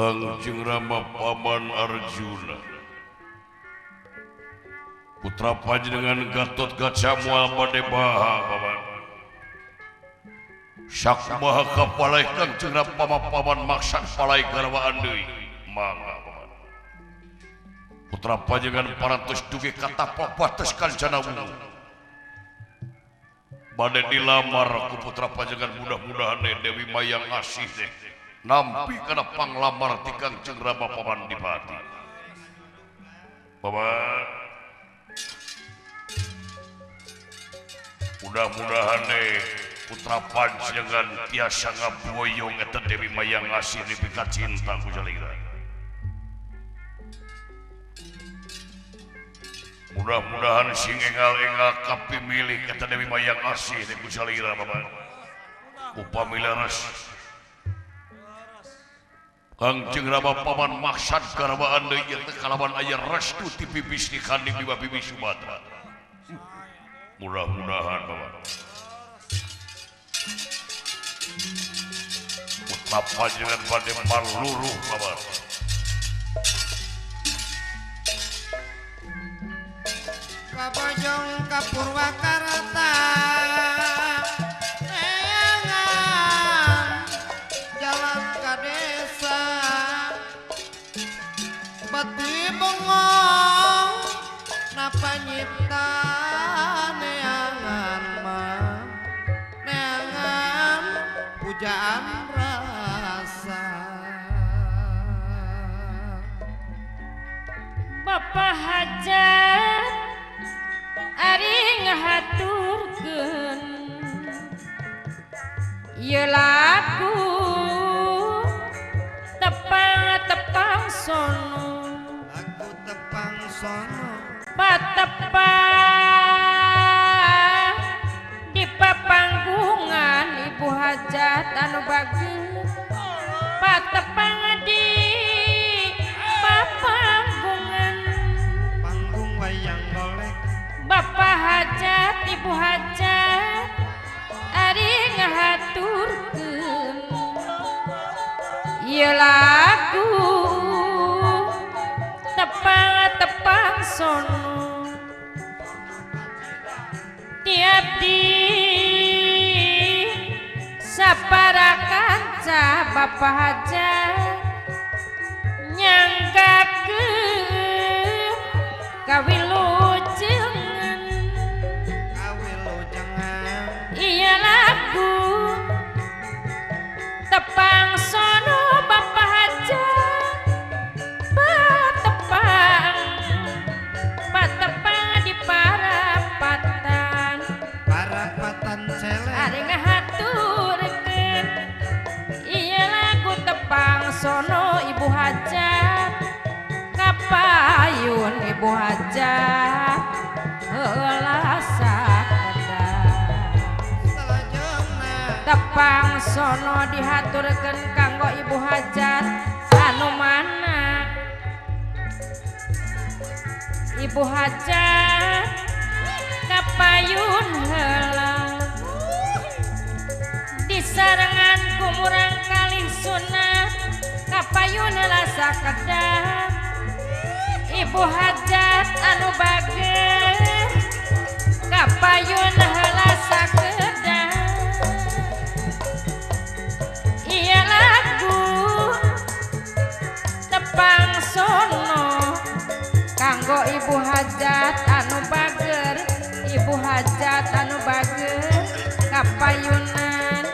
Kangjeng Rama Paman Arjuna putra panjenengan Gatot Kaca moal bade baha paman sakumaha kapalai Kangjeng Rama Paman maksad palai garwaan deui mangga paman putra panjenengan parantos dugi ka tapak bates kancana wungu bade dilamar ku putra panjenengan mudah-mudahan Dewi Mayang Asih teh nampi kana panglamar ti Kangjeng Rama Paman Dipati. Paman mudah-mudahan putra panjenengan tiasa ngaboyong eta Dewi Mayang Asih dipika cinta ku salira. Mudah-mudahan sing engal-engal kapimilih eta Dewi Mayang Asih ku salira Paman. Upami leres Kangjeng Rama Paman maksad garwaan deui ieu teh kalawan aya restu ti Bibi Sri Kandi Biba Bibi Sumatra. Mudah-mudahan Paman. Putra panjenengan bade marluruh Paman. Kabojong ka Purwakarta neangan jalan ka desa beti bengong napa nyipta neangan mah neangan pujaan rasa. Bapak hajat ari ngahaturkeun ieu lagu tepang-tepang sono lagu tepang sono patepang di papanggungan ibu hajat anu bagus patepang di papanggungan panggung wayang golek bapak hajat ibu hajat ari ngahaturkeun ieu lagu tepang-tepang sono tiap di sapara kanca bapak hajat nyanggakeun kawilujengan kawilujengan iya lagu tepang sono bapak hajat patepang patepang di parapatan parapatan celeng ari ngahaturkeun iya lagu tepang sono ibu hajat kapayun ibu hajat heula sakedap salajengna tepang sono dihaturkeun kanggo ibu hajat anu mana ibu hajat kapayun heula disarengan ku murang kalih sunah kapayun heula sakedap ibu hajat anu bager kapayun heula sakedap iya lagu tepang sono kanggo ibu hajat anu bager ibu hajat anu bager kapayunan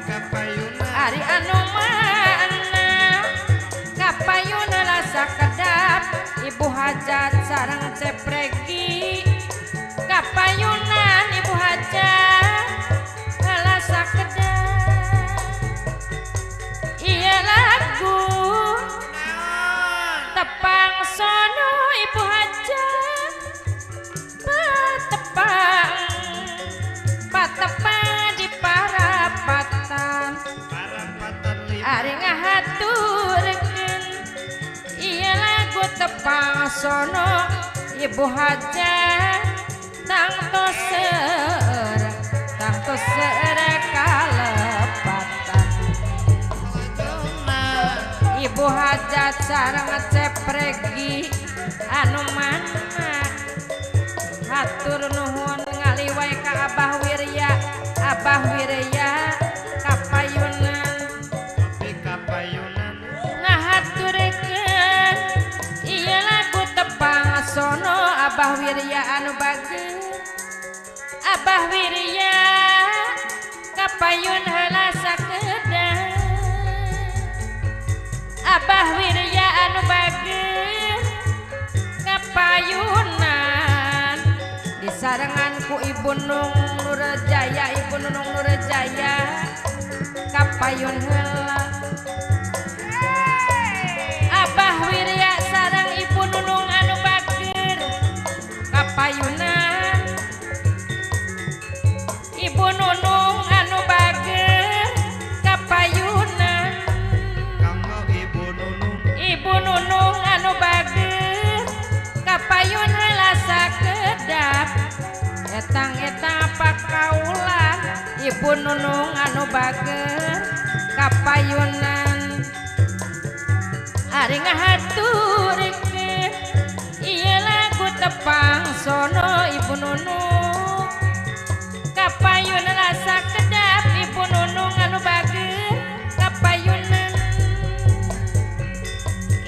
kapayunan ari anu mana kapayunan sakedap ibu hajat sareng cepregi kapayunan ibu hajat heula sakedap iya lagu tepang sono ibu hajat patepang patepang di parapatan parapatan ari ngahaturkeun iya lagu tepang sono ibu hajat tangtos seur kalepatan salajengna ibu hajat sareng Cepregi anu mana hatur nuhun ngaliwai ka Abah Wirya, Abah Wirya kapayunan Nepi ka payunan. Ngahaturkeun ieu lagu tepang sono Abah Wirya anu bager, Abah Wirya kapayun heula sakedap, Abah Wirya anu bager kapayunan disarengan ku Ibu Nung Nurjaya, Ibu Nunung Nurjaya kapayun heula. Abah Wirya sareng Ibu Nunung anu bager kapayunan, Ibu Nunung anu bager kapayunan, Kanggo Ibu Nunung. Ibu Nunung anu bager kapayun heula sakedap, etang-etang pakaulan Ibu Nunung anu bager kapayunan. Ari ngahaturkeun ieu lagu tepang sono Ibu Nunung kapayun rasa kedap, Ibu Nunung anu bager kapayunan,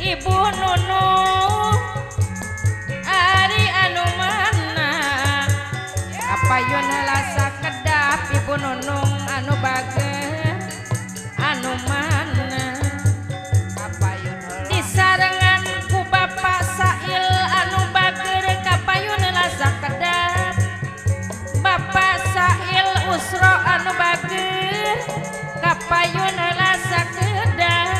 Ibu Nunung ari anu mana kapayun rasa kedap, Ibu Nunung anu bager anu mana Kapayun heula. Disarengan ku Bapak Sail anu bager kapayun rasa kedap, Bapak Sail Usro anu bager kapayun rasa kedap.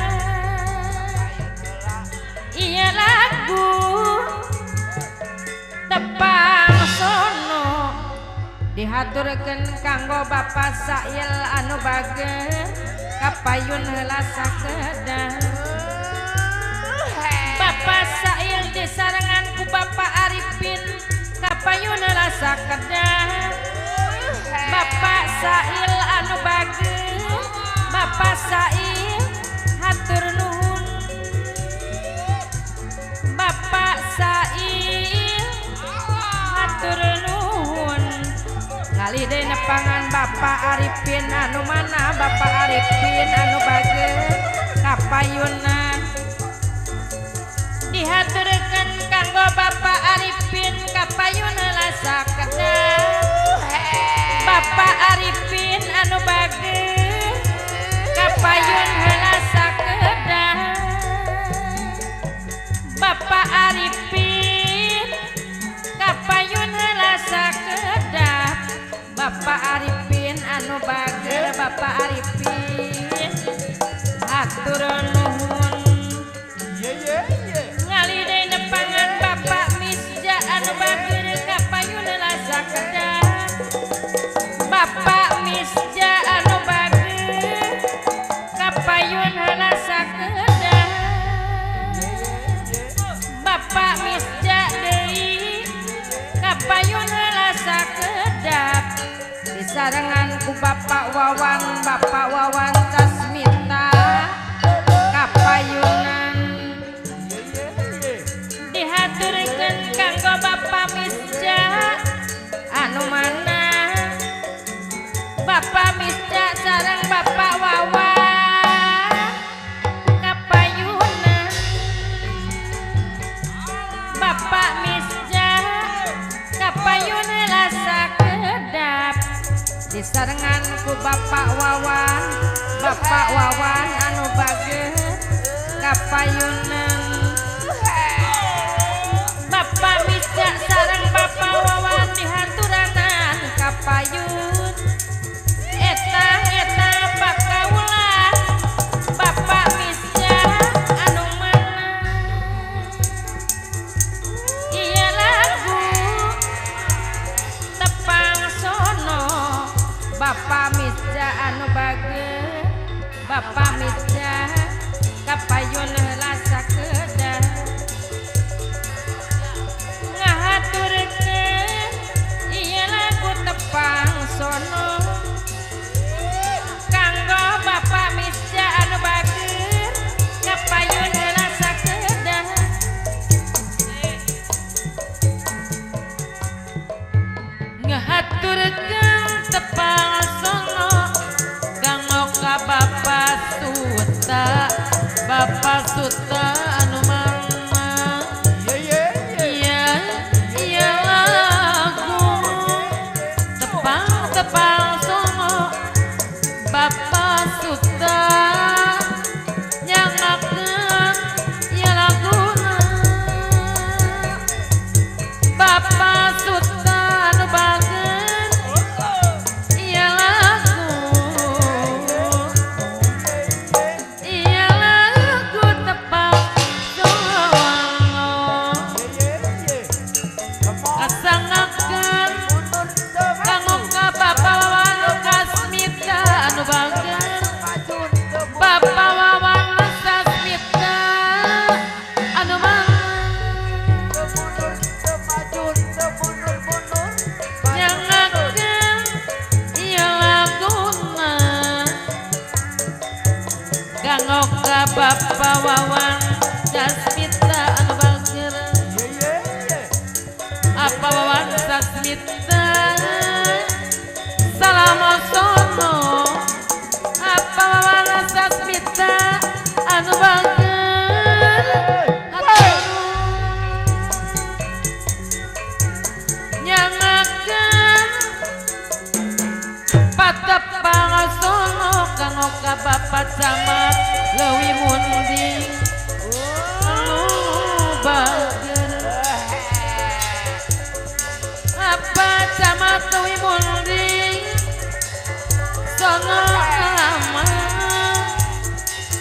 Iya lagu tepang sono dihaturkeun kanggo Bapak Sail anu bager kapayun heula sakedap. Bapak Sail disarengan ku Bapak Arifin kapayun heula sakedap, Bapak Sail anu bager, Bapak Sail hatur nuhun, Bapak Sail hatur nuhun. Ngali deui nepangan Bapak Arifin anu mana, Bapak Arifin anu bager kapayunan dihaturkeun kanggo Bapak Arifin kapayun heula sakedap, Bapak Arifin anu bager kapayun heula sakedap, Bapak Arifin kapayun heula sakedap, Bapak Arifin anu bager, Bapak Arifin hatur nuhun. Ye ye ye. Ngali deui nepangan Bapak Misja anu bager kapayun heula sakedap, Bapak Misja anu bager kapayun heula sakedap, Bapak Misja deui kapayun heula sakedap, disarengan ku Bapak Wawan, Bapak Wawan Casmita kapayunan Ye ye ye. dihaturkeun kanggo Bapak Misja anu mana, Bapak Misja sareng Bapak Wawan kapayunan, Bapak Misja kapayun heula sakedap, disarengan ku Bapak Wawan, Bapak Wawan anu bager kapayunan, Bapak Misja sareng Bapak Wawan dihaturanan kapayun, etang eta pakaulan Bapak Misja anu mana. Ieu lagu tepang sono Bapak Misja anu bager, Bapak Misja kapayun heula sakedap, ngahaturkeun ieu lagu tepang sono kanggo Bapak Misja anu bager kapayun heula sakedap. Ngaturkeun tepang sono kanggo ka Bapak Suta, Bapak Suta anu mama. Iya iya lagu tepang tepang sono Bapak Suta nyangakeun ya laguna. Bapak Suta anu bager iya lagu, iya lagu tepang sono kasangakeun kanggo ka Bapak Wawan Kasmita anu bager, Bapak Wawan Sasmita anu bager nyangakeun ieu laguna kanggo ka Bapak Wawan Sasmita anu bager, apa Wawan Sasmita salam sono, apa Wawan Sasmita anu bager hatur nyangakeun patepang sono kanggo ka Bapak Camat Leuwi Munding anu bager, apa Camat Leuwi Munding sono lama,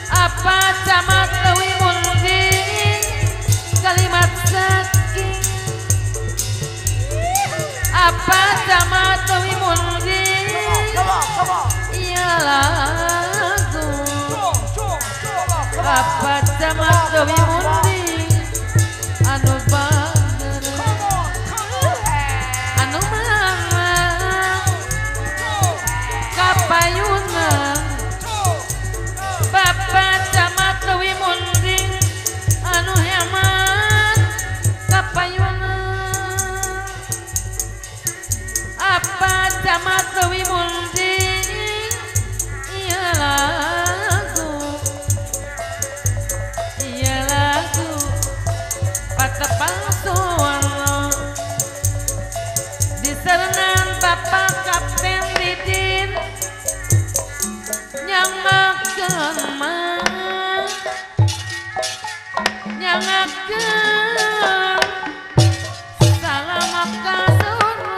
apa Camat Leuwi Munding kalimat saking, apa Camat Leuwi Munding iya lagu, apa Camat Leuwi Munding anu bager anu mama kapayunan Bapak Camat Leuwi Munding anu hemat kapayunan, apa Camat Leuwi Munding iya lagu, iya lagu patepang sono diserenan Bapak Kapten Didin nyangakeun mah nyangakeun salam ka sono.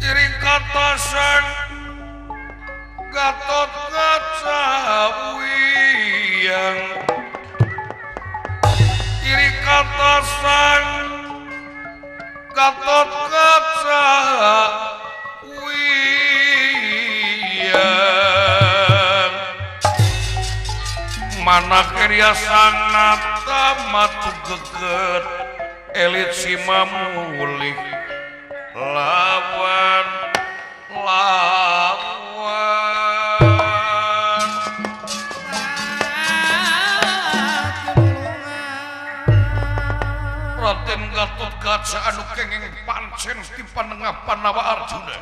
Iring katasan Gatot Kaca wiyang, iring katasan Gatot Kaca wiyang, mana kerya sanata matu geget elit simamulih lawan lawan. Raden Gatot Kaca anu kenging pancen ti panengah Panawa Arjuna.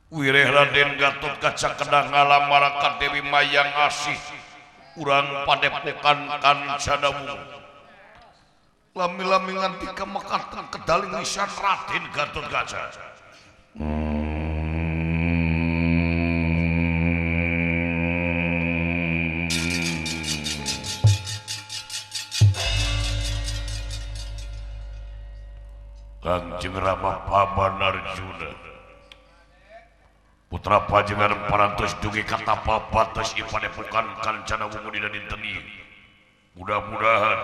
Wireh Raden Gatot Kaca kedah ngalamar ka Dewi Mayang Asih urang padepokan Kancana Wungu. Lami-lami nganti kemekatan kedaling nisan Raden Gatot Kaca. Kangjeng Rama Paman Arjuna putra pajengan parantos dugi katapa batas ieu padepokan Kancana Wungu dina dinten ieu. Mudah-mudahan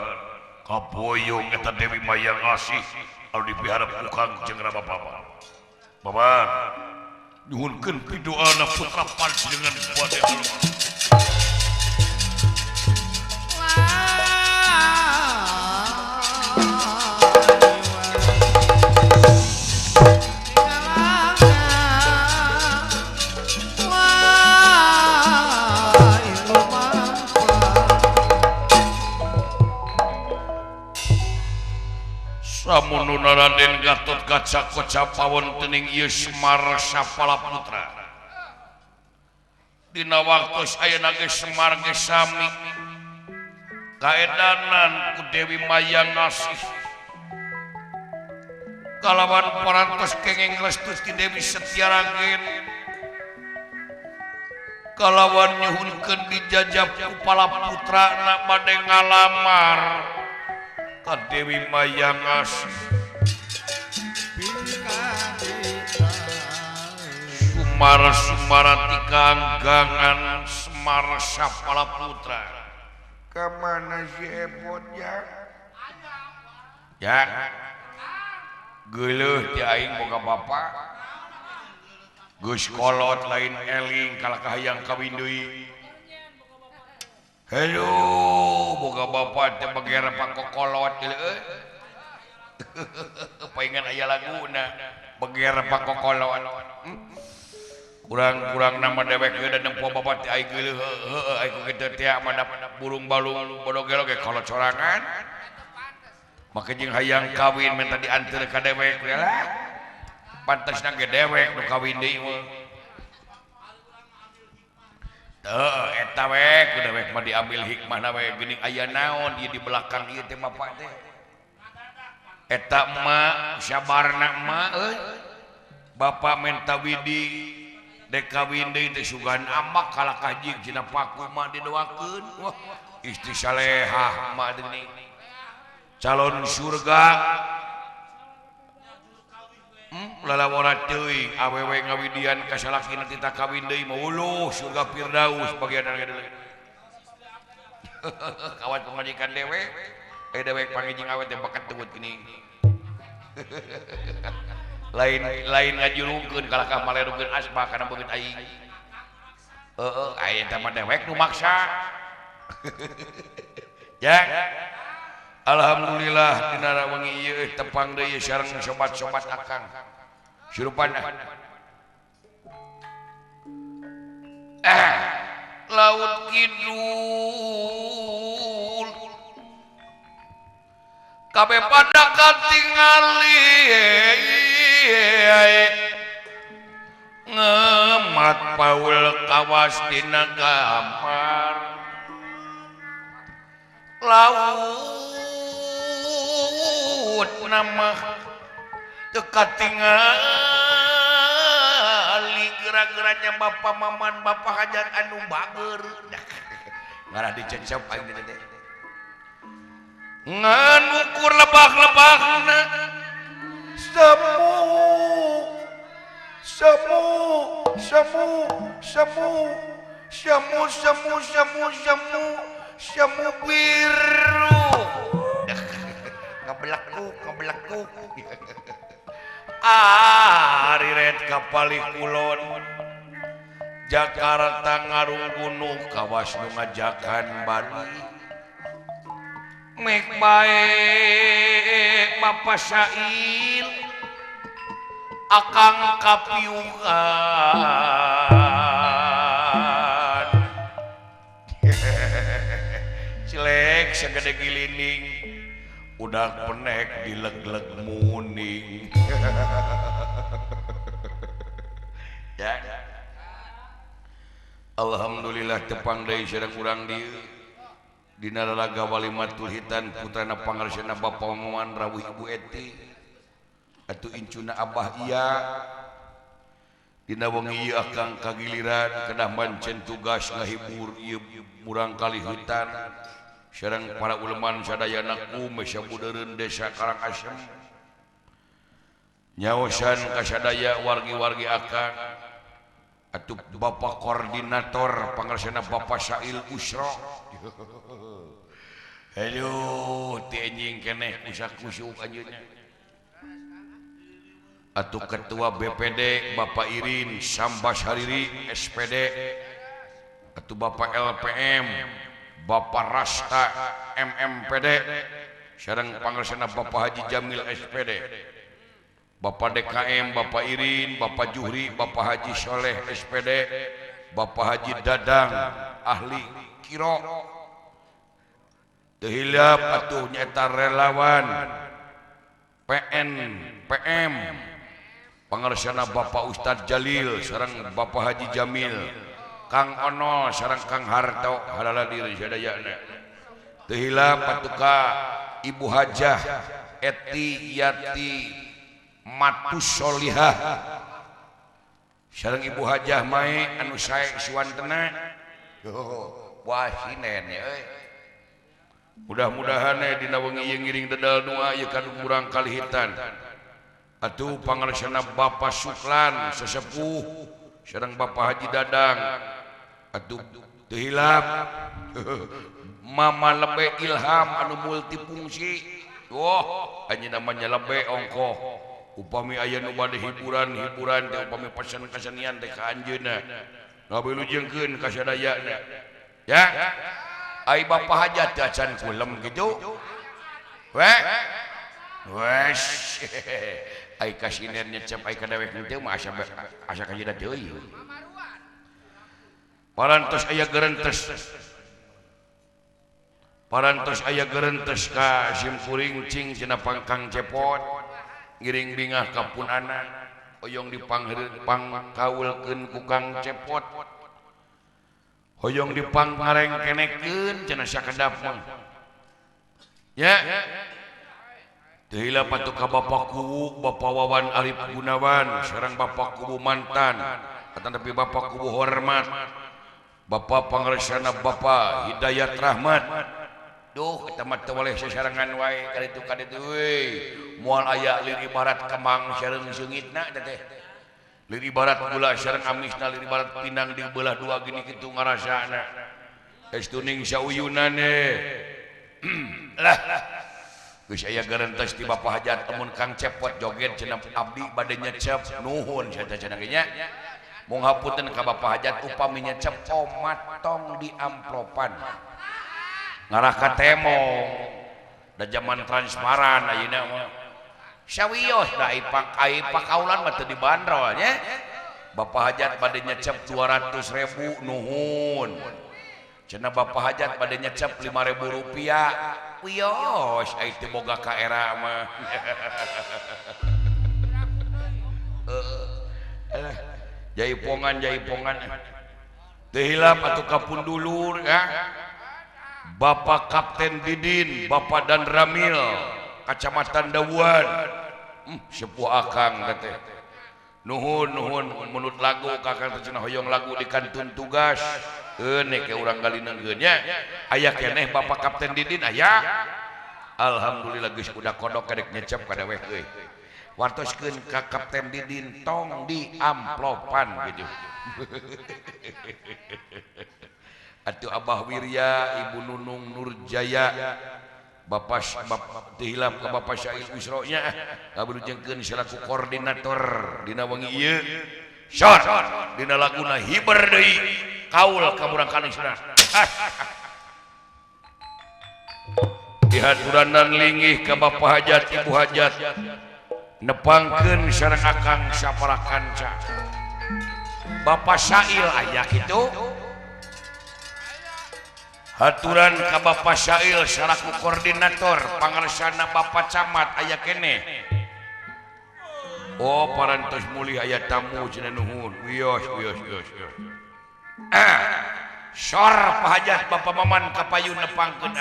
kaboyong eta Dewi Mayang Asih anu dipiharep ku Kangjeng Rama Paman. Paman nyuhunkeun pidoana putra panjenengan bade almarhum. Wah. Samununa Raden Gatotkaca kocap pawontening ieu Semar Sapala Putra. Dina waktos ayeuna ge Semar ge sami kaedanan ku Dewi Mayang Asih. Kalawan parantos kenging restu ti Dewi Setiaragen. Kalawan nyuhunkeun dijajab ku Pala Putrana bade ngalamar ka Dewi Mayang Asih. Sumar Sumarati kanggangan Semar Sapala Putra. Kemana si Epot ya? Ya. Geuleuh ti aing boga bapa. Geus kolot lain eling kalah kahayang kawin deui. Halo, boga bapa teh bagera pakokolot euy. Paingan aya laguna bagera pakokolot. Kurang-kurang nama dewek geus da nempo bapa teh aing geuleuh heueuh aing ku kitu teh mana burung balung bodogelo ge kolot sorangan. Make jeung hayang kawin minta dianteur ka dewek we lah. Pantasna ge dewek nu kawin deui mah. Teu eta we ku dewek mah diambil hikmahna we geuning aya naon ieu di belakang ieu teh bapak teh. Eta emak sabarna emak euy. Bapak menta widi dek kawin deui teh sugan amak kalah kajing cenah paku mah didoakeun. Wah, istri salehah emak teh geuning. Calon surga. Lalawara teuing awewe ngawidian ka salakina tita kawin deui mah uluh surga firdaus bagian deui. Kawat pamajikan dewek, dewek pangijing awet teh bakat teueut geuning. Lain lain ngajulungkeun kalah ka malerungkeun asma kana beungeut aing. Heueuh, aya eta mah dewek nu maksa. Ya. Alhamdulillah dina wengi ieu tepang deui sareng sobat-sobat akang. Surupan laut kidul kabeh pada katingali ngemat paul kawas dina gambar laut nama teu katingali geura-geuranya Bapak Maman Bapak Hajat anu bager ngarah dicecep aing teh ngan ukur lebah-lebahna semu semu semu semu semu semu semu semu semu biru ngebelekuk ngebelekuk. Ariret kapali kulon Jakarta ngarunggunuh kawas nu ngajakan Bali mek bae Bapak Sail akang kapiungan cilek segede gilining udah penek dileg-leg muning. Ya. Alhamdulillah tepang deui sareng urang dieu dina raraga Walimatul Hitan putrana pangarsana Bapa Maman rawuh Ibu Eti atuh incuna Abah Iya dina wengi ieu akang kagiliran kedah mancen tugas ngahibur ieu murang kali hutan sareng para uleman sadayana ku mesabudeureun desa Karangasem nyaosan ka sadaya wargi-wargi akang atuh Bapak koordinator pangarsana Bapak Sail Usro. Aduh ti anjing keneh kusak-kusuk anjeunna. Atuh Ketua BPD Bapak Irin Sambas Hariri SPD atuh Bapak LPM Bapak Rasta MMPD sareng pangarsana Bapak Haji Jamil SPD Bapak DKM Bapak Irin Bapak Juhri Bapak Haji Soleh SPD Bapak Haji Dadang ahli kiro teu hilap atuh nyaeta relawan PN PM pangarsana Bapak Ustadz Jalil sareng Bapak Haji Jamil Kang Ono sareng Kang Harto halala diri sadayana. Teu hilap patuka Ibu Hajah Eti Yati Matus Solihah sareng Ibu Hajah Mae anu sae suwantena. Wah sinen ya euy. Mudah-mudahan dina wengi ieu ngiring dedal doa ieu ka kurang kalihitan. Atuh pangarsana Bapak Suklan sesepuh sareng Bapak Haji Dadang. Atuh teu hilap Mama Lebe Ilham anu multifungsi. Wah, anjeunna mah lebe ongkoh. Upami aya nu bade hiburan-hiburan teh upami pesen kasenian teh ka anjeunna. Ngabilujengkeun ka sadayana. Ya. Ai Bapak Hajat teh acan kulem kitu. We. Wes. Ai kasinen nyecep ai ka dewek teu mah asa asa kajida deui. Parantos aya gerentes. Parantos aya gerentes ka simkuring cing cenah pangkang cepot. Ngiring bingah ka pun anak hoyong dipangkaulkeun ku Kang Cepot. Hoyong dipangkarengkenekeun cenah sakedap mah. Ya. Teu hilap atuh ka Bapak Kuwu, Bapak Wawan Arif Gunawan sareng Bapak Kuwu mantan, tetapi Bapak Kuwu hormat. Bapak pangarsana Bapak Hidayat Rahmat. Duh, eta mah teu waleh sasarengan wae kaditu kaditu euy. Moal aya lir ibarat kemang sareng seungitna teh teh. Lir ibarat gula sareng amisna, lir ibarat pinang dibelah dua gini kitu ngarasana. Geus tuning sauyunane. Lah. Geus aya garentes ti Bapak Hajat amun Kang Cepot joget cenah abdi bade nyecep nuhun cenah cenah ge nya. Mung hapunten ka Bapak Hajat upami nyecep omat tong di amplopan. Ngarah ka temong da zaman transparan ayeuna mah. Sawios da ai pakaulan mah teu dibandrol nya. Bapak Hajat bade nyecep 200.000 nuhun. Cenah Bapak Hajat bade nyecep 5.000 rupiah. Wios ai teu boga ka era mah. Jaipongan jaipongan. Teu hilap atuh ka pun dulur ya. Bapak Kapten Didin, Bapak Dan Ramil, Kacamatan Dawuan. Sepuh akang teh. Nuhun nuhun menurut lagu kakang teh cenah hoyong lagu di kantun tugas. Eune ke urang galinengkeun nya. Aya keneh Bapak Kapten Didin aya. Alhamdulillah geus udah kodok kadek nyecep ka dewek euy. Wartoskeun ka Kapten Didin tong di amplopan gitu. Atuh Abah Wirya, Ibu Nunung Nurjaya, Bapak teu hilap ka Bapak Syail Usro nya ngabilujengkeun salaku koordinator dina wengi ieu. Sor dina laguna hiber deui kaul ka murang kalisna. Dihaturanan linggih ka Bapak Hajat, Ibu Hajat nepangkeun sareng akang saparakanca. Bapak Syail aya kitu. Haturan ka Bapak Syail selaku koordinator pangarsana Bapak Camat aya keneh. Oh parantos mulih aya tamu cenah nuhun. Wios wios wios wios. Sor Pak Hajat Bapak Maman kapayun nepangkeun.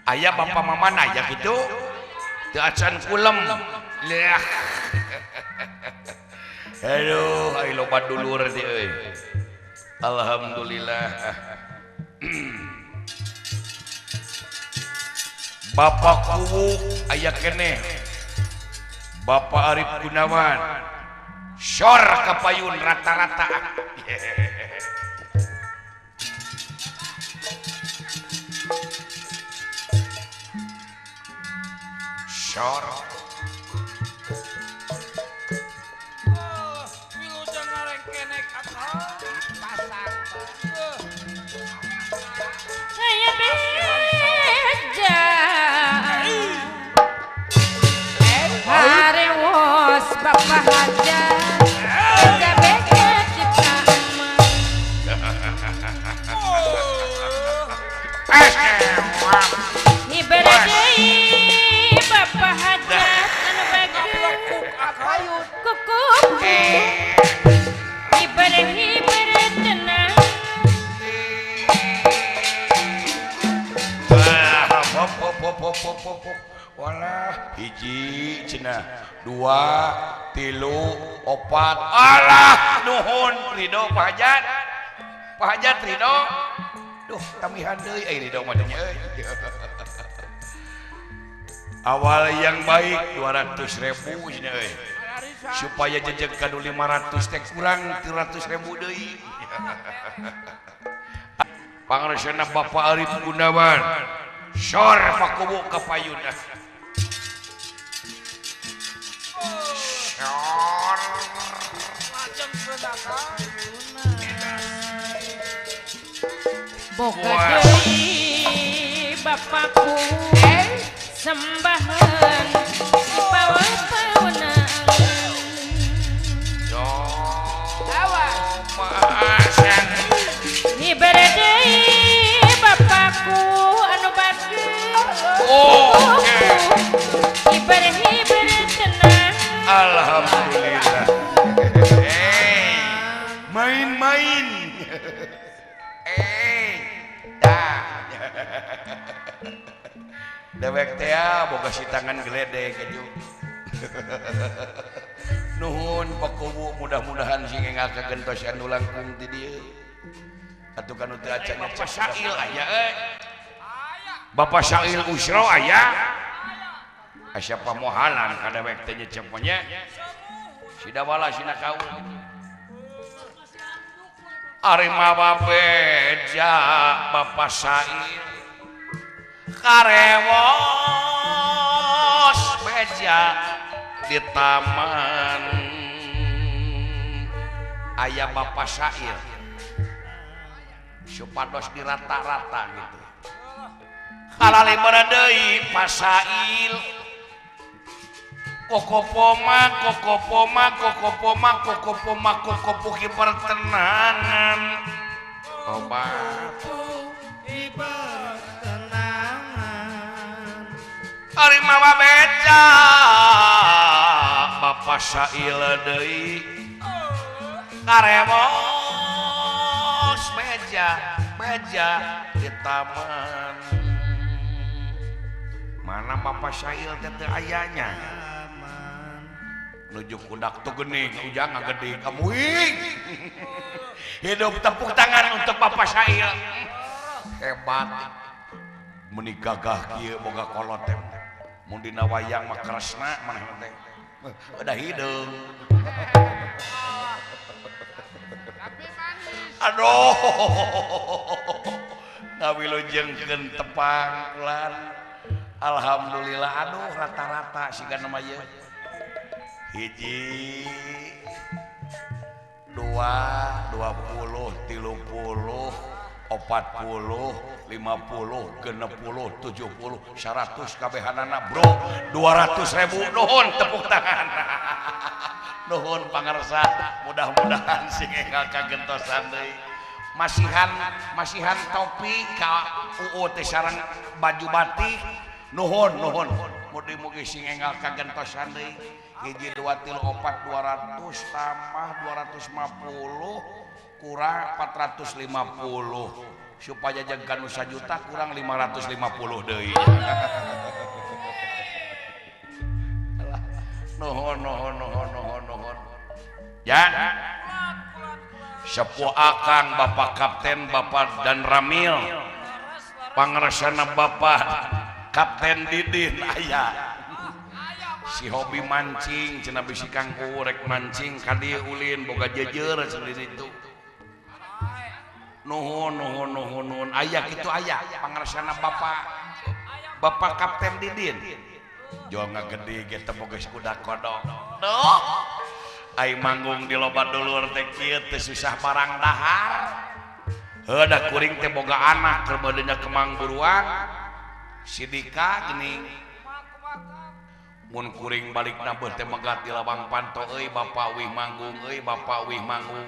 Aya Bapak Maman aya kitu. Teu acan kulem. Lah. Aduh ai loba dulur teh euy. Alhamdulillah. Bapak Kuwu aya keneh. Bapak Arif Gunawan sor kapayun rata-rata. Sor Harewos Bapak Hajat beja cipta emas. Hiber deui Bapak Hajat pop pop pop. Walah hiji cenah dua tilu opat. Alah nuhun Ridho Pak Hajat. Pak Hajat Ridho. Duh tamihan deui euy Ridho mah nya euy. Awal yang baik 200.000 cenah euy. Supaya jejeg kanu 500 teh kurang 300.000 deui. Pangaresana Bapak Arif Gunawan. Sor pakubu ka payun. Sor. Boga deui bapakku sembahan pawa-pawana. Hibere deui bapakku anu bageur. Oke. Hibere-hibere tenang. Alhamdulillah. Main-main. Dah. Dewek teh boga si tangan geledek keju. Nuhun pakubu mudah-mudahan sing enggal kagentos anu langkung ti dieu. Atuh kanu teu acan Bapak Sail aya euy. Bapak Sail Usro aya. Asa pamohalan ka dewek teh nyecep nya. Sidawala sina kaul. Ari mawa beja Bapak Sail. Karewos beja di taman aya Bapak Sail supados dirata-rata gitu. Halali deui Pak Sail kokopoma kokopoma kokopoma kokopoma kokopuki pertenangan obat ari mawa beca Bapak Sail deui karewos beja beja di taman. Mana Bapak Sail teh teu ayanya nuju kudak tuh geuning ujang ngagede kamuing. Hidup tepuk tangan untuk Bapak Sail. Hebat meni gagah kieu boga kolot teh. Mun dina wayang mah kresna maneh teh. Udah hideung. Aduh. Ngawilujengkeun tepang ulan. Alhamdulillah aduh rata-rata siga nama ieu. Hiji 2 20 30 40 50 60 70 100 kabehanana bro 200.000 nuhun tepuk tangan. Nuhun pangarsa mudah-mudahan sing enggal kagentosan deui. Masihan topi ka UU teh sareng baju batik. Nuhun nuhun mugi-mugi sing enggal kagentosan deui. Hiji 2 3 4 200 tambah 250 kurang 450 supaya jangka nu sajuta kurang 550 deui. Nuhun nuhun nuhun nuhun nuhun. Ya. Sepuh akang Bapak Kapten Bapak dan Ramil. Pangaresana Bapak Kapten Didin aya. Si hobi mancing cenah bisi Kang rek mancing ka dieu ulin boga jeujeur cenah di ditu. Nuhun nuhun nuhun nuhun aya kitu aya pangaresana Bapak Kapten Didin. Jol ngagede ge teh boga kuda kodok. Duh. Ai manggung di loba dulur teh kieu teh susah barang dahar. Heuh da kuring teh boga anak keur badeuna kemang buruan. Si Dika geuning. Mun kuring balik nabeuh teh megat di labang panto euy Bapak wih manggung euy Bapak wih manggung.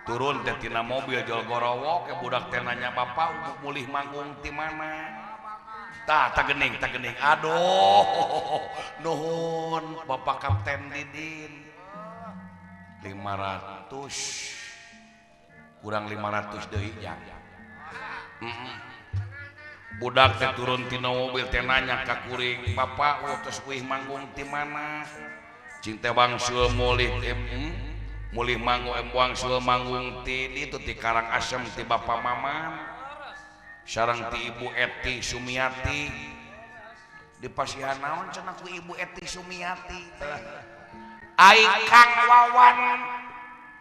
Turun teh tina mobil jol gorowok ke budak teh nanya Bapak mulih manggung ti mana? Tah tah geuning aduh nuhun Bapak Kapten Didin. 500 kurang 500 deui nya. Budak teh turun tina mobil teh nanya ka kuring, "Bapak tos uih manggung ti mana?" Cing teh wangsul mulih teh mulih manggung wangsul manggung ti ditu ti Karangasem ti Bapak Maman. Sareng ti Ibu Eti Sumiati. Di pasihan naon cenah ku Ibu Eti Sumiati. Ai Kang Wawan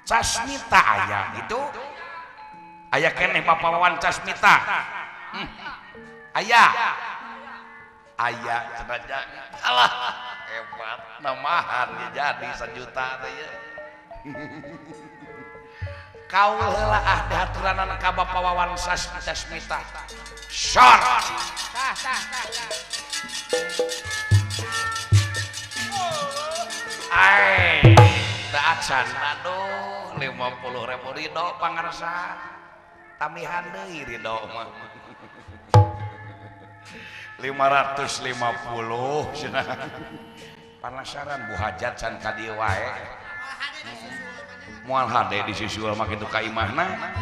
Casmita aya gitu. Aya keneh Bapak Wawan Casmita. Aya. Aya cenah alah hebat namahan ya jadi 1 juta teh ye. Kaul heula ah dihaturanan ka Bapak Wawan Casmita. Sor. Tah tah tah. Ai, teu acan aduh 50.000 ridho pangarsa. Tamihan deui ridho mah. 550 cenah. Panasaran Bu Hajat can ka dieu wae. Moal hade disusul mah kitu ka imahna.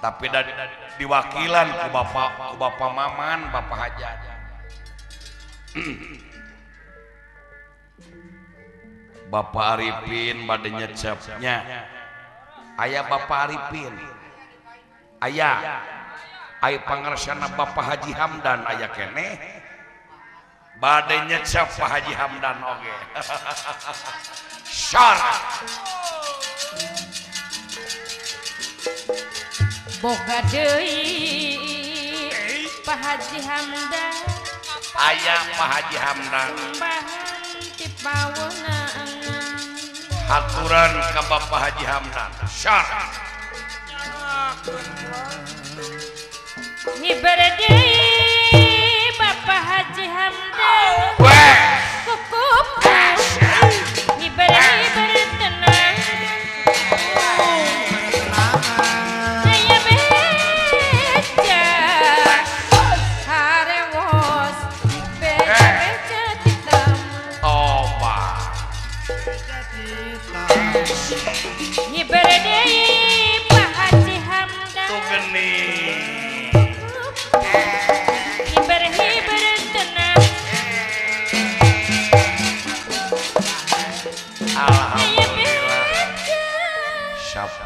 Tapi da diwakilan ku Bapak Maman, Bapak Hajat. Bapak Arifin bade nyecepnya. Aya Bapak Arifin. Aya. Aya pangarsana Bapak Haji Hamdan aya keneh. Bade nyecep Pak Haji Hamdan oge. Sor. Boga deui Pak Haji Hamdan. Aya Pak Haji Hamdan. Bahan ti pawenangan. Haturan ka Bapak Haji Hamdan. Sor. Hiber deui Bapak Haji Hamdan. Weh. Kukupu hiber-hiber tenang. Aya beja harewos beja-beja ti taman. Toba. Hiber deui Pak Haji Hamdan. Tuh geuning. Hiber-hiber tenang. Aya Alhamdulillah. beja. 10.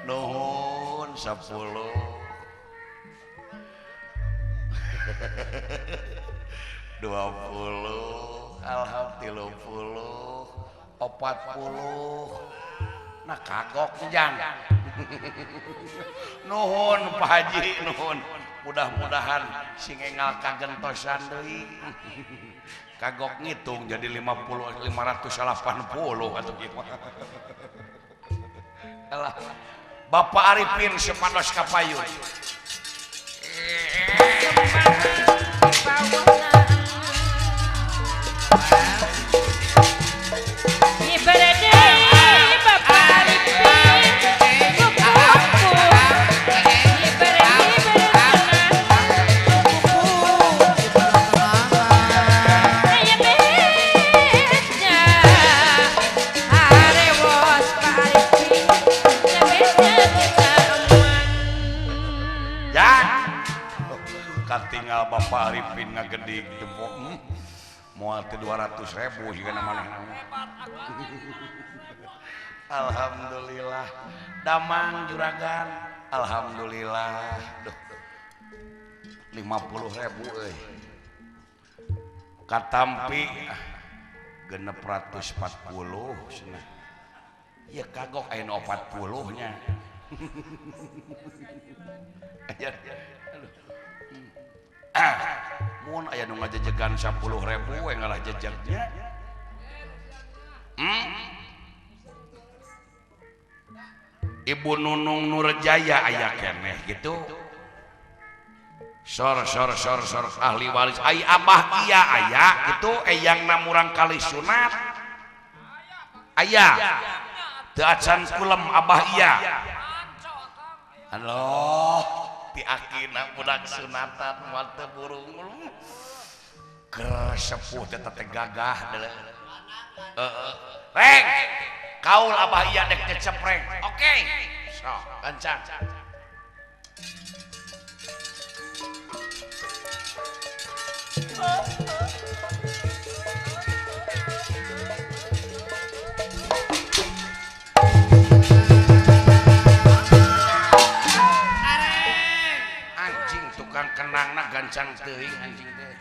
Nuhun 10. 20, alhamdulillah 30, 40. Nah kagok jang. Nuhun Pak Haji, nuhun. Mudah-mudahan sing engal kagentosan deui. Kagok ngitung jadi 50 580 atau gimana. Alah. Bapak Arifin sepados kapayun. Hiber deui Bapak Arifin kukupu hiber-hiber tenang. Aya beja harewos Pak Arifin beja ti taman. Ya. Katinggal Bapak Arifin ngagedig teu moal teh 200.000 sigana manehna. Alhamdulillah. Damang juragan. Alhamdulillah. Duh. 50.000 euy. Katampi 640 cenah. Ya kagok aya nu 40 nya. Aya. Aduh. Mun aya nu ngajejegan 10.000 we ngalah jejegnya. Ibu Nunung Nurjaya aya keneh gitu. Sor sor sor sor ahli waris ai abah iya aya gitu eyangna murang kali sunat. Aya. Teu acan kulem abah iya. Aloh, ti akina budak sunatan moal teu burung. Keur sepuh teh teh gagah deuleu. Heeh. Reng. Kaul abah iya dek nyecep reng. Oke. Sok gancang. Anjing tukang kenangna gancang teuing anjing teh.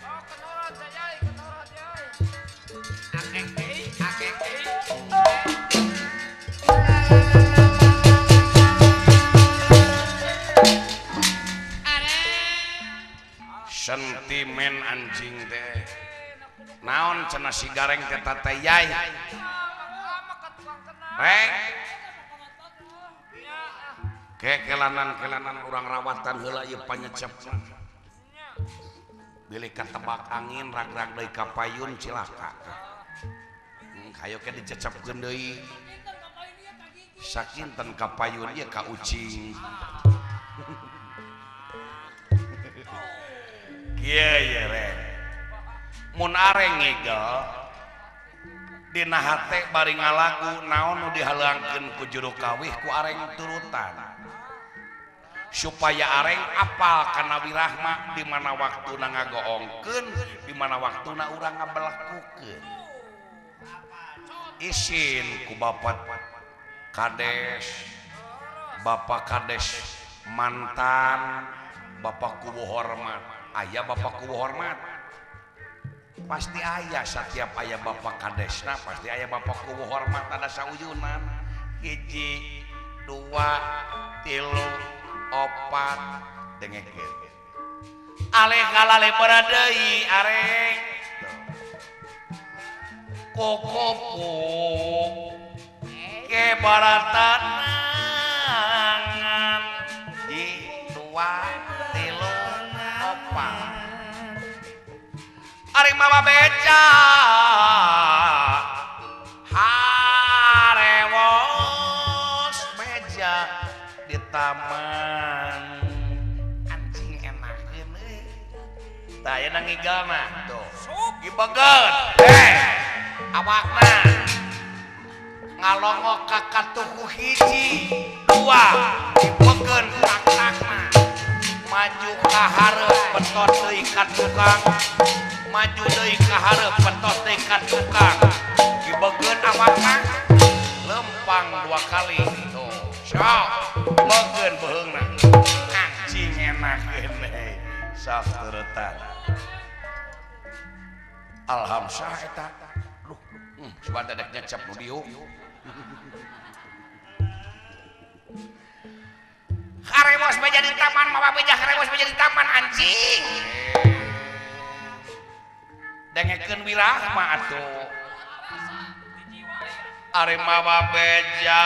Sentimen anjing teh. Naon cenah si gareng teh tatayai. Rek. Ke kelanan-kelanan urang rawatan heula ieu panyecepna. Bilih katebak angin rag-rag deui ka payun cilaka. Hayo ke dicecepkeun deui. Sakinten ka payun ieu ka ucing. Kieu ye rek. Mun areng ngigel dina hate bari ngalagu naon nu dihaleangkeun ku juru kawih ku areng turutan. Supaya areng apal kana wirahma di mana waktuna ngagoongkeun, di mana waktuna urang ngabelekukeun. Isin ku Bapak Kades mantan, Bapak kubu hormat. Aya Bapak kubu hormat. Pasti aya setiap aya Bapak Kadesna pasti aya Bapak kubu hormat ada sauyunan. 1 2 3 4 dengekeun. Aleh kalale deui areng. Kokopo ke baratanangan 1 2 3 4 Ari mama beca harewos meja di taman anjing enakeun euy. Tah ayeuna ngigalna tuh gibegeun awakna ngalongok ka katuhu 1 2 dibegeun tak-takna maju ka hareup betot deui ka tukang maju deui ka hareup betot deui ka tukang dibegeun awakna lempang 2 kali tuh sok begeun beuheungna anjing enakeun euy sok turutan alhamdulillah eta duh sugan teh dek nyecep nu dieu. Harewos beja di taman, mama beja harewos beja di taman anjing. Dengekeun wirahma atuh. Ari mama beja,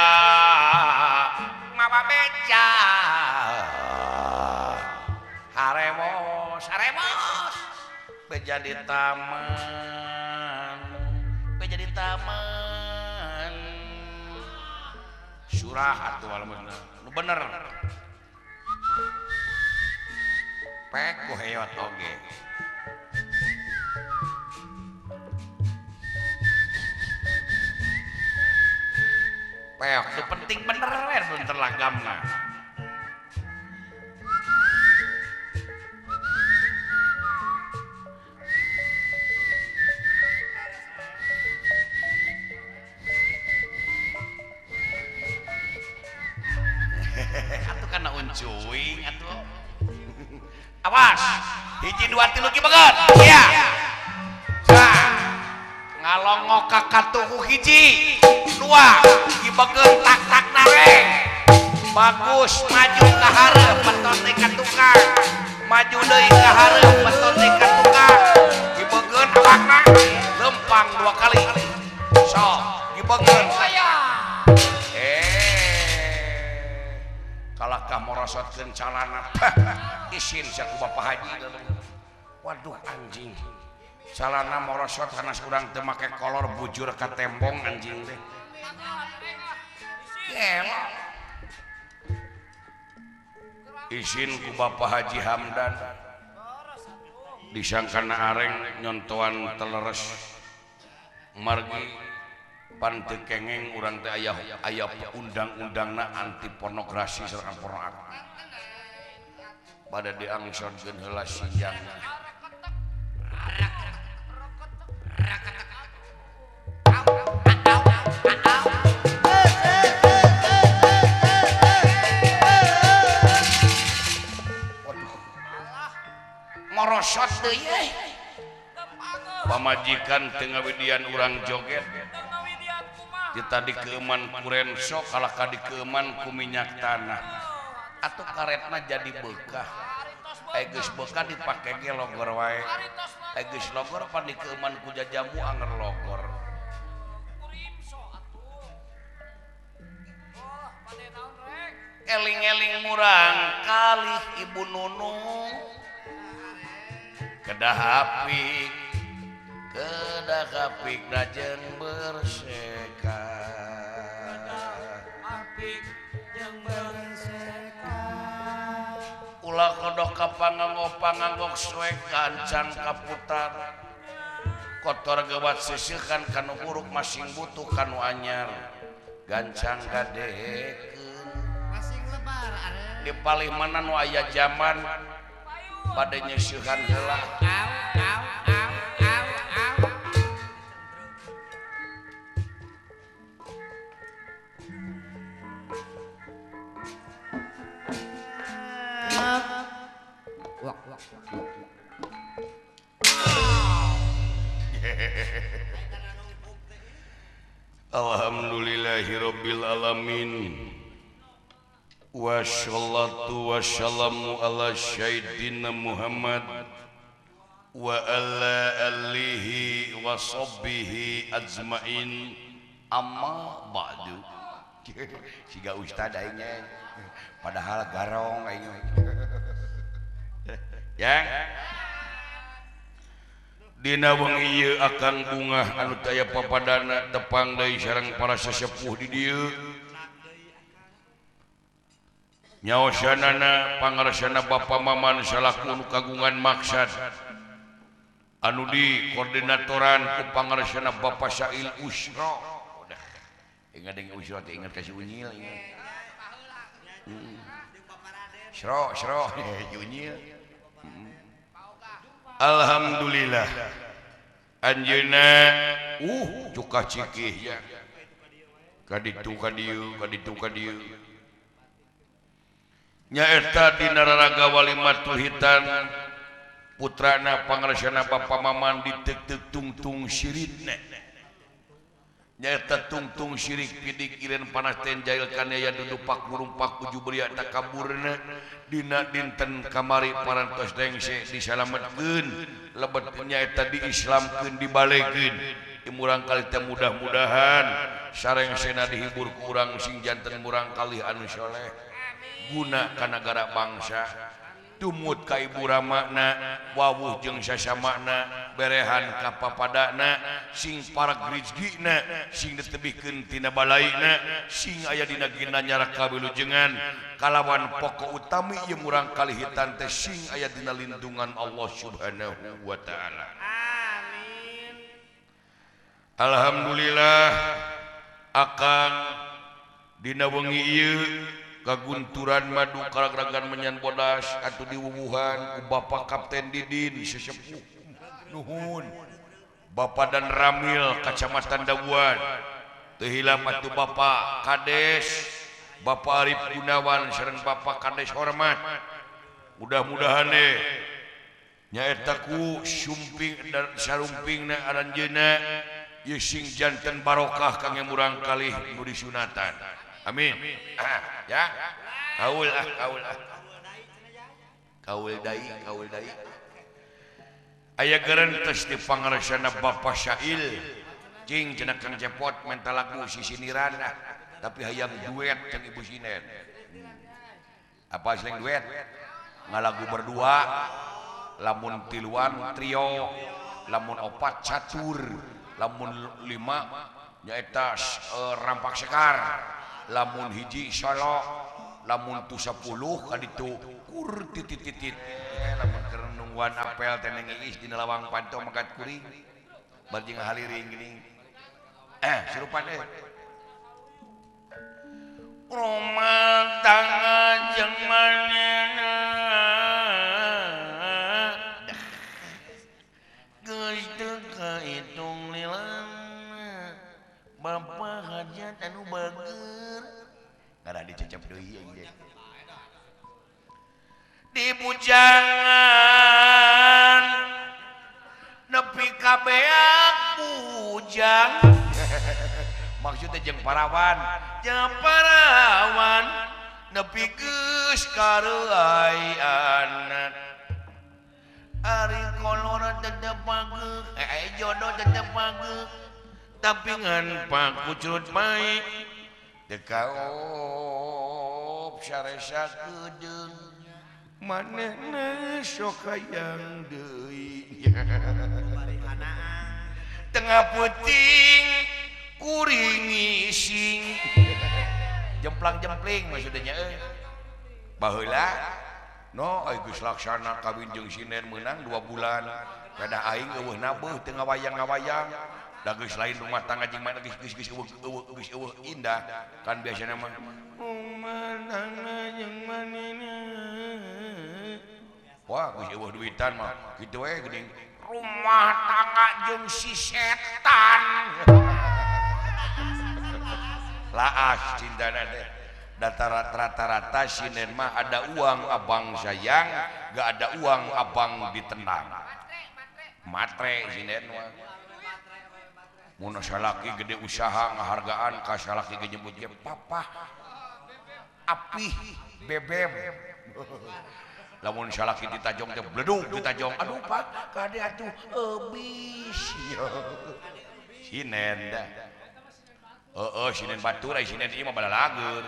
mama beja. Harewos, harewos beja di taman, beja di taman. Surah atuh alhamdulillah. Nu bener. Pek ku heot oge. Peok nu penting bener bener lagamna. Atuh kana uncuing atuh. Awas, 1 2 3 ki begeun. Iya. Ngalongok ka katuhu 1 2 ki begeun tak-tak nareng. Bagus maju ka hareup betot deui ka tukang. Maju deui ka hareup betot deui ka tukang. Ki begeun awakna lempang 2 kali. Sok, ki begeun. Kalakah morosotkeun calana isin sia ku Bapak Haji. Waduh anjing calana morosot hanas urang teu make kolor bujur ka tembong anjing teh. Gelo. Isin ku Bapak Haji Hamdan disangkana areng nyontoan teleres margi Pan teu kengeng urang teh aya aya undang-undangna anti pornografi sareng porno pada diangsonkeun heula sinjangna. Waduh. Morosot deui euy. Pamajikan teu ngawidian urang joget. Kita dikeman kurenso kalah ka dikeman ku minyak tanah atuh karetna jadi beukah aya geus beukah dipake ge logor wae aya geus logor pan dikeman ku jajamu anger logor eling-eling murang kalih Ibu Nunung kedah apik kedah apik najeun berseka apik jeung berseka ulah kodok ka pangangok-pangangok suek gancang kaputar kotor gewat sisihkan kanu buruk masing butuh kanu anyar gancang gadekeun masing lebar di palih mana nu aya jaman bade nyeusihan heula. Alhamdulillahirabbil alamin wassalatu wassalamu ala sayyidina Muhammad wa ala alihi wa sahbihi ajmain amma ba'du. Siga ustad aing padahal garong aing. Yang dina wengi ieu akang bungah anu taya papadana tepang deui sareng para sesepuh di dieu. Nyaosanana pangarsana Bapa Maman salaku nu kagungan maksad anu di koordinatoran ku pangarsana Bapa Sail Usro. Udah ingat deung Usro teh ingat ka si Unyil ingat. Sro sro Unyil. Alhamdulillah anjeunna cuka cikih ya kaditu kadieu kaditu kadieu nyaeta dina raraga walimatul hitan putrana pangarsana Bapa Maman diteuk-teuk tungtung syiritna nyaeta tungtung syirik pidik iren panas ten jail kaniaya dudupak murumpak uju beria takaburna dina dinten kamari parantos dengse disalametkeun lebet nyaeta diislamkeun dibalekeun murang kali teh mudah-mudahan sareng sena dihibur ku urang sing janten murang kalih anu soleh guna ka nagara bangsa tumut ka ibu ramana wawuh jeung sasamana berehan ka papadana sing parag rizkina sing ditebihkeun tina balaina sing aya dina ginanyara kawilujengan kalawan pokok utami ieu murang kalih hitan teh sing aya dina lindungan Allah Subhanahu wa taala. Amin. Alhamdulillah akang dina wengi ieu kagunturan madu karagragan menyan bodas atuh diwuwuhan ku Bapak Kapten Didin sesepuh nuhun Bapak dan Ramil Kacamatan Dabuan teu hilap atuh Bapak Kades Bapak Arif Gunawan sareng Bapak Kades Hormat mudah-mudahan deh nyaeta ku sumping dan sarumpingna aranjeunna ieu sing janten barokah kangge murang kalih nu disunatan. Amin. Ya. Kaul ah, kaul ah. Kaul dai, kaul dai. Aya gerentes di pangarsana Bapak Syail. Cing cenah Kang Cepot menta lagu sisiniran ah, tapi hayang duet jeung Ibu Sinen. Apa sering duet? Ngalagu berdua, lamun tiluan trio, lamun opat catur, lamun lima nyaeta rampak sekar. Lamun hiji solo lamun tu 10 kaditu kur titit titit lamun keur nungguan apel teh neng iis dina lawang panto megat kuring bari jeung haliring geuning. Serupan rumah tangga jeung manehna geus teu kahitung lilana bapa hajat anu bager ngarah dicecep deui ieu di bujangan nepi ka beak bujang maksudnya jeung parawan nepi geus kareuaiana ari kolor tetep pageuk jodoh tetep pageuk tapi ngan pakucrut bae teu kaop saresa geudeung manehna sok hayang deui tengah peuting kuring ngising jemplang-jempling maksudnya baheula no ai geus laksana kawin jeung sinen meunang 2 bulan kada aing eueuh nabeuh teu ngawayang-ngawayang da geus lain rumah tangga jeung mana geus geus geus eueuh geus eueuh indah kan biasana mah manehna jeung manehna wah geus eueuh duitan mah kitu we geuning rumah tangga jeung si setan laas cintana teh rata-rata sinen mah ada uang abang sayang gak ada uang abang ditendang matre sinen mah mun salaki gede usaha ngahargaan ka salaki ge nyebut ge papa apih bebeb lamun salaki ditajong teh bledug ditajong aduh pak kade atuh eubis sinen dah heeh sinen batur ai sinen ieu mah balalageun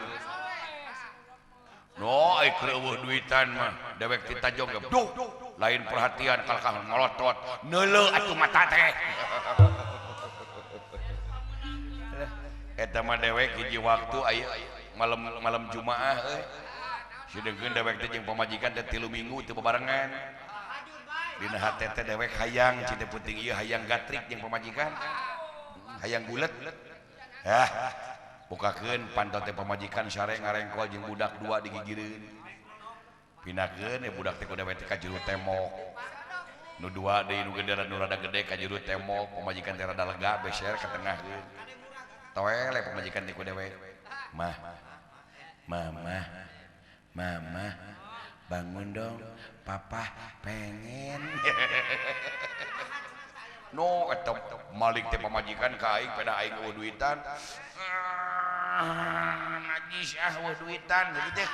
no ai keur eueuh duitan mah dewek ditajong ge duh lain perhatian kalkah ngolotot neuleuh atuh mata teh eta mah dewek hiji waktu aya malam Jumaah euy sideungkeun dewek teh jeung pamajikan teh 3 minggu teu bebarengan dina hate teh dewek hayang cita peuting ieu hayang gatrik jeung pamajikan hayang gulet hah bukakeun panto teh pamajikan sare ngarengkol jeung budak 2 digigireun pinakeun we budak teh ku dewek teh ka jero tembok nu 2 deui nu gede nu rada gede ka jero tembok pamajikan teh rada lega beser ka tengahkeun toele pamajikan teh ku dewek mah mama mama bangun dong papa pengen no eta malik teh pamajikan ka aing pada aing eueuh duitan najis ah eueuh duitan gitu teh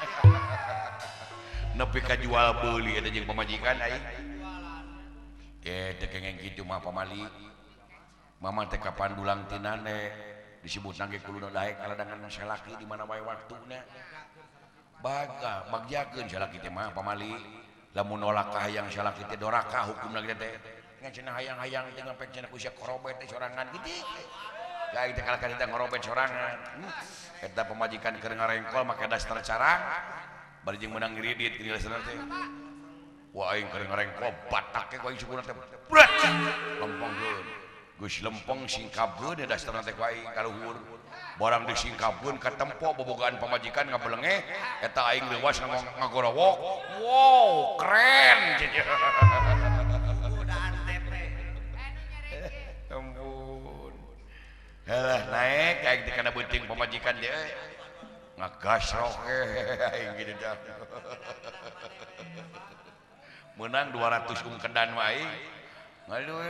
nepi ka jual beuli eta jeung pamajikan aing teh kengeng kitu mah pamali mama teh kapan dulang tinane disebut nangge kuluna daek kaladangan salaki di mana wae waktuna baga bagjakeun salaki teh mah pamali lamun nolak ka hayang salaki teh doraka hukumna kitu teh ngan cenah hayang-hayang teh ngapek cenah ku sia korobet teh sorangan kitu ka aing teh kalahkan teh ngorobet sorangan eta pamajikan keur ngarengkol make daster carang bari jeung meunang ngiridit geuning dasterna teh wah aing keur ngarengkol batak ke ku aing sukuna teh bret lempengkeun geus lempeng singkapkeun dasterna teh ku aing ka luhur barang disingkapkeun ka tempo bobogaan pamajikan ngabelengeh eta aing leuwas ngagorowok wow keren ampun halah naik aing teh kana beuting pamajikan teh ngagasrok aing kitu tah meunang 200 ungkedan mah aing ngaluh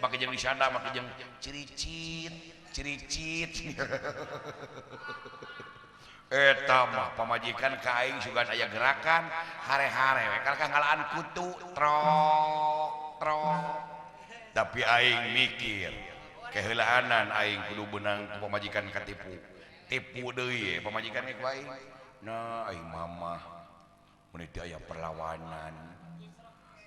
make jeung disanda make jeung ciricit ciricit eta mah pamajikan ka aing sugan aya gerakan hare-hare we kalahka ngalaan kutu trok trok tapi aing mikir keheulaanan aing kudu beunang ku pamajikan katipu tipu deui pamajikan ge ku aing nah aing mamah mun teu aya perlawanan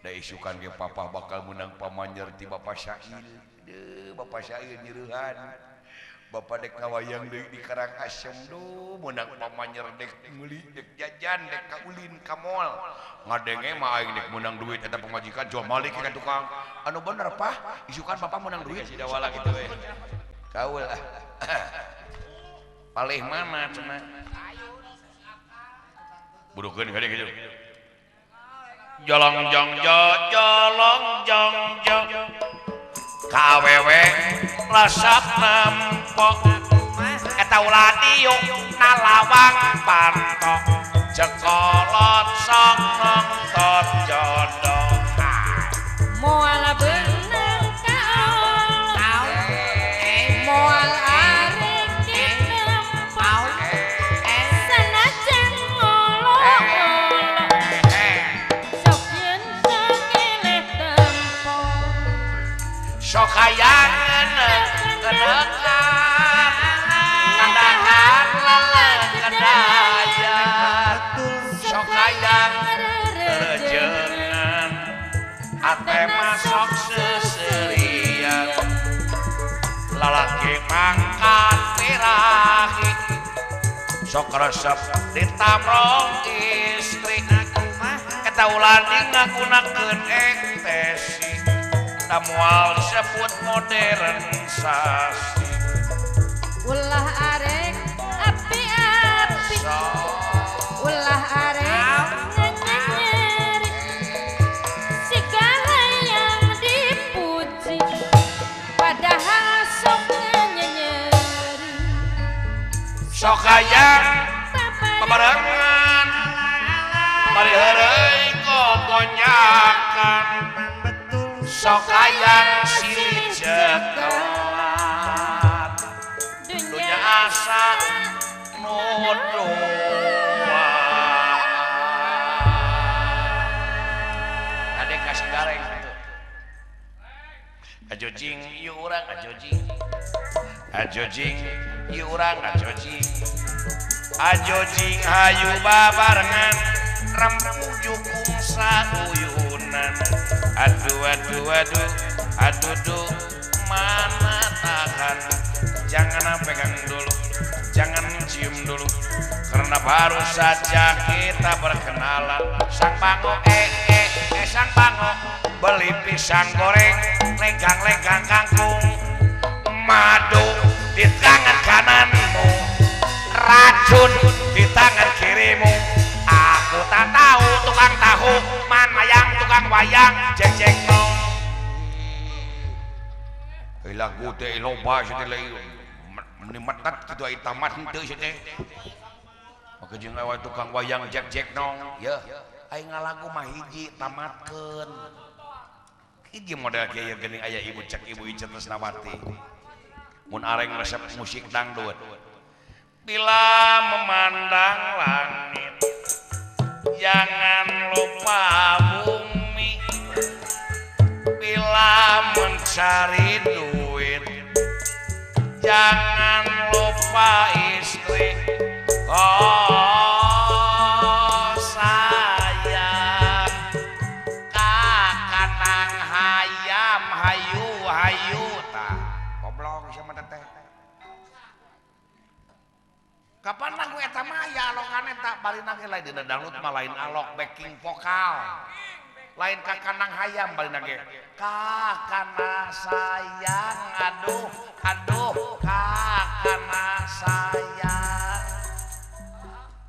da isukan ge papa bakal meunang pamanjer ti Bapak Syail deui Bapak Syail nyereuhan Bapak dek ngawayang deui di Karangasem duh meunang pamanjer dek meuli dek jajan dek ka ulin ka mall ngadenge mah aing dek meunang duit eta pamajikan jual malik ka tukang anu bener pah isukan papa meunang duit sidawala kitu we. Kaul ah. Palih mana cenah? Burukeun kade kitu. Jalang jang ja jalang jang ja. Ka awewe resep nempo. Eta ulah diuk na lawang panto. Cekolot sok nongtot jodoh. Moal beunang kaol. Moal arek ditempo. Sanajan ngolo-ngolo. Sok yeun sakeleh tempo. Sok hayang ngenek-ngenekan. Ngandakan lelekedayat. Sok hayang rejengan. Ate masok seserian. Lalaki mangkat tirahi. Sok resep ditamrong istri. Eta ulah dingagunakeun ektesi. Da moal disebut modern sasi. Ulah arek api-api. Ulah arek nyenyeri. Siga hayang dipuji. Padahal sok nyenyeri. Sok hayang babarengan. Bari heureuy kokonyakan. Sok hayang silih cekelan. Dunya asa nu dua. Ade kasih gareng gitu. Ajojing ieu urang ajojing. Ajojing ieu urang ajojing. Ajojing hayu babarengan. Rempuh jukung sauyunan. Aduh aduh aduh aduh duh mana tahan. Jangan pegang dulu, jangan cium dulu, karena baru saja kita berkenalan. Sang bango sang bango beli pisang goreng, lenggang-lenggang kangkung, madu di tangan kananmu, racun di tangan kirimu. Aku tak tahu tukang tahu mana yang tukang wayang jeng-jeng nong. Lagu teh loba sia teh lain meni metet kitu ai tamat henteu sia teh. Maka jeung awa tukang wayang jek-jek nong. Yeuh, aing ngalagu mah hiji tamatkeun. Hiji model kieu ieu geuning aya ibu cek ibu Ica Tresnawati. Mun areng resep musik dangdut. Bila memandang langit, jangan lupa bumi. Bila mencari duit, jangan lupa istri. Oh sayang, kakanang hayam hayu hayu tah. Goblok sia mah teh. Kapan lagu eta mah aya alokan eta barina ge lain dina dangdut mah lain alok backing vokal. Lain kakanang hayam barina ge. Kakana sayang aduh aduh kakana sayang.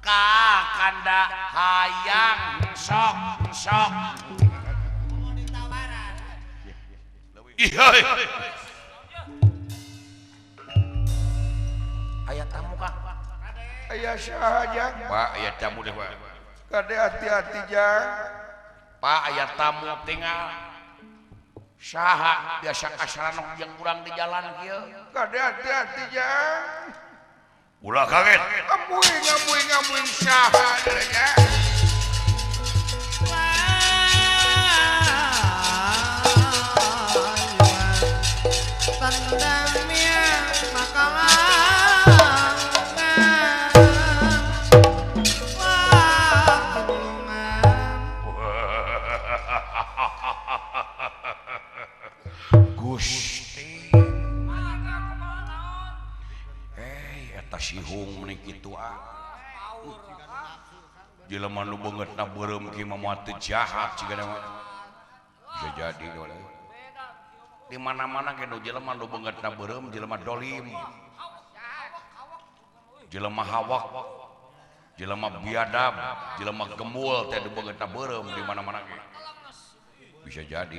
Kakanda hayang sok sok. Ih heuy. Aya tamu kah? Aya saha jang? Pak aya tamu deh Pak. Kade hati-hati jang. Pak aya tamu tinggal. Saha biasa kasaranok jeung urang di jalan kieu. Kade hati-hati jang. Ulah kaget. Ambuing ambuing ambuing saha deui nya. Tendang miang makalah. Gusti. Eta sihung meni kitu ah. Jelema nu beungeutna beureum kieu mah moal teu jahat cigana mah. Bisa jadi we. Di mana-mana ge nu jelema nu beungeutna beureum jelema dolim. Jelema hawak, jelema biadab, jelema gemul teh nu beungeutna beureum di mana-mana ge. Bisa jadi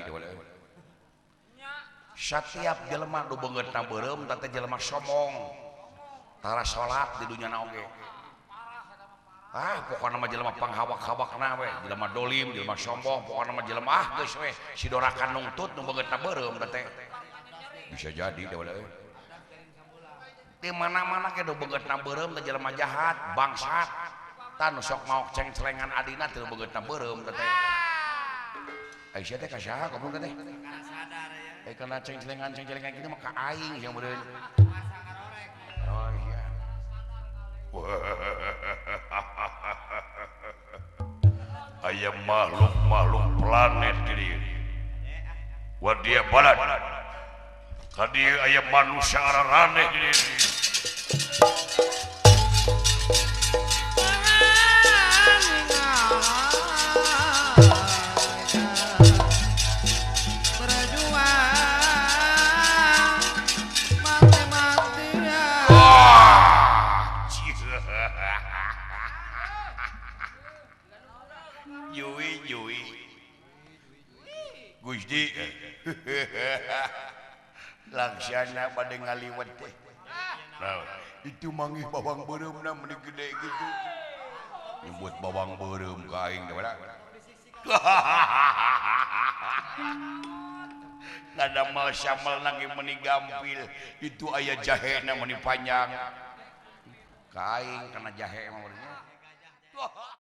setiap jelema nu beungeutna beureum teh jelema sombong. Tara salat di dunya na oge. Ah, pokokna mah jelema panghawak-hawakna we, jelema dolim, jelema sombong, pokokna mah jelema ah geus we, si dorakan nungtut nu beungeutna beureum teh. Bisa jadi di mana-mana ge nu beungeutna beureum teh jelema jahat, bangsat. Tah nu sok maok cengcelengan adina teh beungeutna beureum teh. Aisyah teh ka saha goblok teh? Eh kana cengcelengan-cengcelengan kitu mah ka aing yang meureun. Oh iya. Aya makhluk-makhluk planet di dieu. Wadia balad. Ka dieu aya manusia araraneh di dieu. Gusti laksana pada ngaliwet teh. Nah, itu manggih bawang beureumna meuni gede gitu. Nyebut bawang beureum ka aing teh badak. Ngadamal samelna ge meuni gampil, itu aya jahena meuni panjang. Ka aing kana jahe mah.